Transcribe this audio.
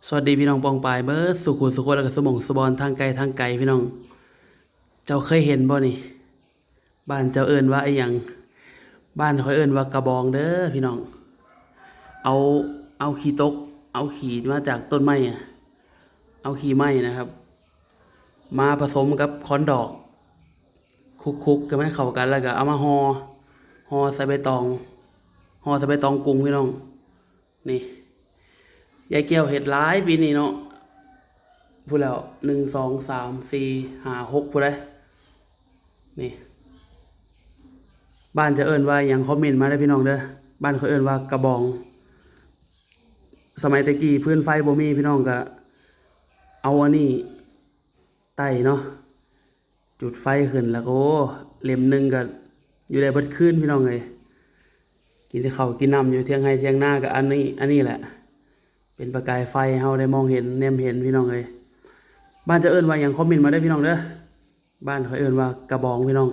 ສະຫວັດດີພີ່ນ້ອງປ້ອງປາຍເບິດສູ່ຄູ່ສູ່ຄົນ ແລ້ວກໍສູ່ໝ່ອງສູ່ບ່ອນ ທາງໄກທາງໄກພີ່ນ້ອງ. ເຈົ້າເຄີຍເຫັນບໍ່ນີ້? ບ້ານເຈົ້າເອີ້ນວ່າອີ່ຫຍັງ? ບ້ານຂ້ອຍເອີ້ນວ່າກະບອງເດີພີ່ນ້ອງ. ເອົາ ເອົາຂີ້ຕົກ ເອົາຂີ້ມາຈາກຕົ້ນໄມ້ ເອົາຂີ້ໄມ້ນະຄັບ ມາປະສົມກັບຄອນດອກ ຄຸກໆກັນໃຫ້ເຂົ້າກັນ ແລ້ວກໍເອົາມາຫໍ່ ຫໍ່ໃສ່ໃບຕອງ ຫໍ່ໃສ່ໃບຕອງກຸງພີ່ນ້ອງ. ນີ້ ຍາຍແກ້ວເຮັດຫຼາຍປີນີ້ເນາະ ພຸ້ນແລ້ວ ໜຶ່ງ ສອງ ສາມ ສີ່ ຫ້າ ຫົກ ພຸ້ນໃດ໋. ນີ້ ບ້ານເຈົ້າເອີ້ນວ່າຫຍັງ? ຄອມເມັນມາເດີພີ່ນ້ອງເດີ. ບ້ານຂ້ອຍເອີ້ນວ່າກະບອງ. ສະໄໝແຕ່ກີ້ຟືນໄຟບໍ່ມີພີ່ນ້ອງ ກໍເອົາອັນນີ້ໄຕ້ເນາະ ຈຸດໄຟຂຶ້ນ ແລ້ວກໍ ໂອ້ ເຫຼັ້ມໜຶ່ງກໍຢູ່ໄດ້ເບິດຄືນພີ່ນ້ອງເອີຍ. ກິນແຕ່ເຂົ້າກິນນ້ຳຢູ່ຖຽງໄຮ່ຖຽງນາ ກໍອັນນີ້ ອັນນີ້ແຫຼະ ເປັນປະກາຍໄຟໃຫ້ເຮົາໄດ້ມອງເຫັນແນມເຫັນພີ່ນ້ອງເອີຍ. ບ້ານເຈົ້າເອີ້ນວ່າຫຍັງ? ຄອມເມັນມາເດີພີ່ນ້ອງເດີ. ບ້ານຂ້ອຍເອີ້ນວ່າກະບອງພີ່ນ້ອງ.